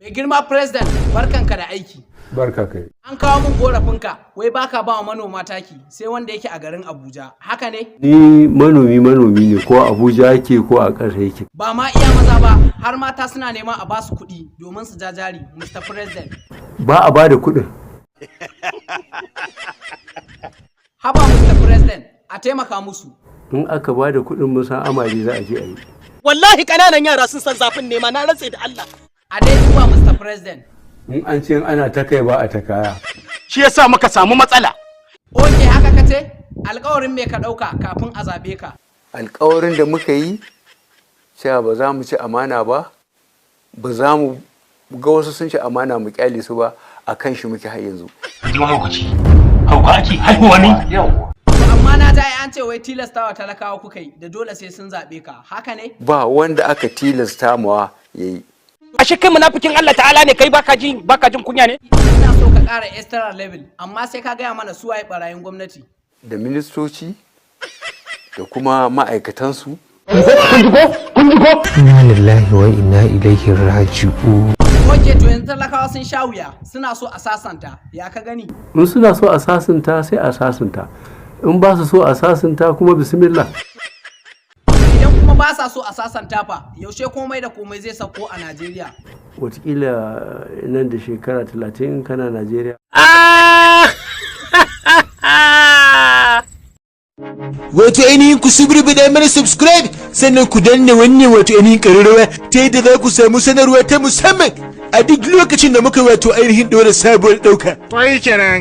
Mai girma President, barkanka da aiki. Barka kai. An kawo min korafinka, wai baka ba wa manoma taki sai wanda yake a garin Abuja. Haka ne? Ni manomi manomi ne, ko Abuja yake ko a ƙasa yake. Ba ma iya maza ba, har mata suna nema a basu kuɗi domin su ja jari, Mr. President. Ba a ba da kuɗin. Haba Mr. President, a taimaka musu. In aka ba da kuɗin, mun san amare za a je a yi. Wallahi kananan yara sun san zafin nema, na rantse da Allah. A dai duba, Mr. President. In an ce ana ta kai ba a ta kaya. Shi yasa muka samu matsala. Ok, haka ka ce? Alƙawarin me ka ɗauka kafin a zaɓe ka? Alkawarin da muka yi cewa ba za mu ci amana ba, ba za mu ga wasu sun ci amana mu kyale su ba, a kan shi muke har yanzu. Ji mahaukaci, hauka ake haihuwa ne. To amma na ji ai an ce wai tilastawa talakawa kuka yi da dole sai sun zaɓe ka. Haka ne? Ba wanda aka tilasta mawa ya yi. Ashe kai munafikin Allah ta'ala ne kai, baka jin kunya ne? Ina so ka ƙara extra level, amma sai ka gaya mana su waye ɓarayin gwamnati. Da ministoci da kuma ma'aikatansu. Inna lillahi wa inna ilaihi raji'un. Ok, to yanzu talakawa sun sha wuya, suna so a sasanta. Ya ka gani? In suna so a sasanta, sai a sasanta. In ba su so a sasanta kuma, bismillah. Idan kuma ba sa so a sasanta fa, yaushe komai da komai zai sauko a Najeriya? Wataƙila nan da shekara 30 kana Najeriya. Wato ainihin ku subrubida mana subscribe, sannan ku danna wannan wato ainihin ƙararrawa, ta yadda za ku samu sanarwa ta musamman a duk lokacin da muka wato ainihin ɗora sabuwar ɗauka. To kenan.